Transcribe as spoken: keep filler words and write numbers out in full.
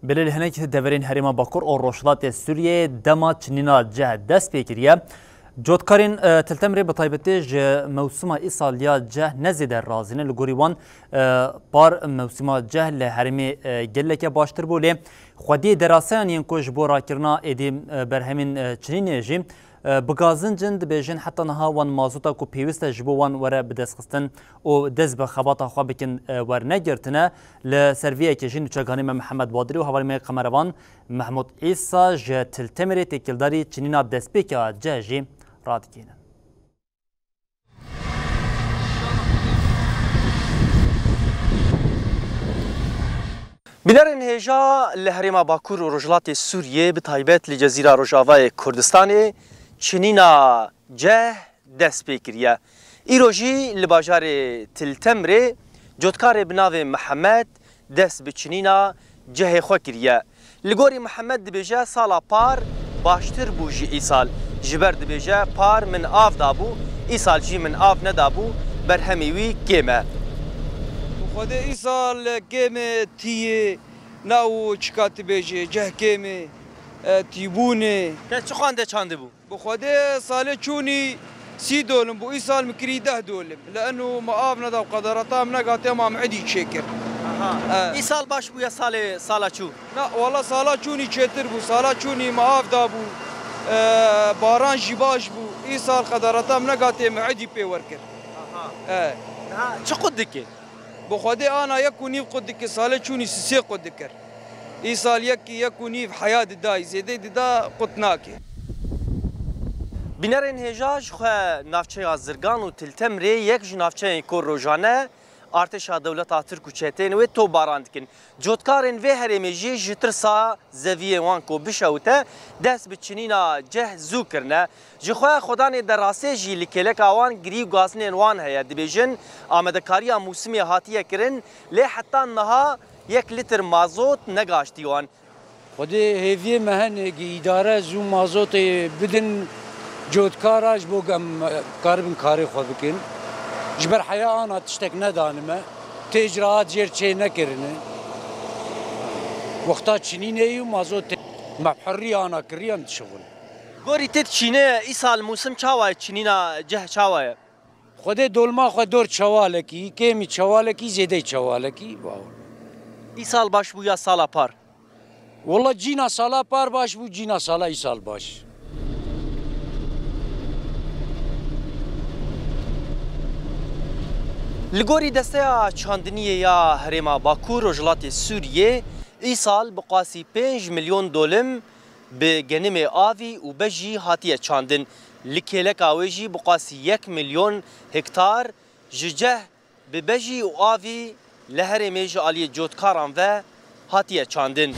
Belê li hinek deverên herêma Bakur û Rojhilatê Sûriyeyê dema çinîna ceh dest pê kiriye. Cotkarên, e, Til Temrê bi taybetî ji mewsima îsal ya ceh ne zêde razî ne. Li gorî wan, e, par mewsima ceh li herêmê, e, geleke baştir bû, lê xwediyê deraseyan yên ku ji bo rakirina êdî, e, berhemên, e, çinînê jî, e, bi gazinc in, dibêjin heta niha wan mazota ku pêwîst e ji bo wan were bidestxistin û dest bi xebata xwe bikin, e, wernegirtine. Li ser vê yekê jî nûçeganê me Mihemed Badirî û hevalê me Qemerevan Mehmûd Îsa ji Til Temirê têkildarî çinîna destpêka ceh jî radikînin. Bînerên hêja li herêma Bakur û Rojhilatê Sûriyê, bi taybet li Cezîra Rojavayê Kurdistanê, çinîna ceh dest pê kiriye. Îro jî li bajarê Til Temrê cotkarê bi navê Mihemed dest bi çinîna cehê xwe kiriye. Li gorî Mihemed dibêje, sala par baştir bû ji îsal. Ji ber dibêje, par min av dabû, îsal jî min av nedabû, berhemê wî kêm e. Bi Xwedê îsal kêm e, tiyê, ne û çika tu bêjê, ceh kêm e, e, tîbûn e. Te çi xwende çandibû? Bi Xwedê salê çûnî sî dolim bû, îsal min kirî deh dolim. Li eno me av neda û qedereta min negatê, ma min êdî çêkir. Aha. E. Îsal baş bûye salê, sala çû? Na, wala sala çûnî çêtir bû. Sala çûnî me av dabû. E, baran jî baş bû. Îsal qedereta min negatê, min êdî pê wer kir. Aha. E. Niha çi qut dike? Bi Xwedê ana yek û nîv qut dike, salê çûnî sisê qut dikir. Îsal yekî yek û nîv heya didayî, zêdeyî dida qut nake. Bînerên hêja, ji xwe navçeya Zirgan û Til Temrê yek ji navçeyên ku rojane artêşa dewleta Tirk û çeteyên wê topbaran dikin. Cotkarên vê herêmê jî ji tirsa zeviyên wan ku bişewite, dest bi çinîna ceh zû kirine. Ji xwe xwedanê derasê jî li kêleka wan girî û gazinên wan heye. Dibêjin, amadekariya mûsimê hatiye kirin, lê heta niha yek lîtir mazot negaştî wan. Xwedê hêviyê me hene, gi îdare zû mazotê bidin cotkara, ji bo em karibin karê xwe bikin. Ji ber heya ana tiştek nedanime. Tê icraat jêr çê nekirine. Wexta çinînê yû mazot tê. Me bi herrî ana kiriyan dişixul. Gorî te çîne îsal mûsim çawa ye, çinîna ceh çawa ye? Xwedê dolma xwe dor çewalekî, kêmî çewalekî, zêdey çewalekî, bawer. Îsal baş bû ya sala par? Walla cîna sala par baş bû, cîna sala îsal baş. Li gorî Desteya Çandiniyê ya Herêma Bakur Rojhilatê Sûriyê, îsal bi qasî pênc milyon dolim bi genimê avî û bejî hatiye çandin. Li kêleka wê jî bi qasî yek milyon hektar ji ceh bi bejî û avî li herêmê ji aliyê cotkaran ve hatiye çandin.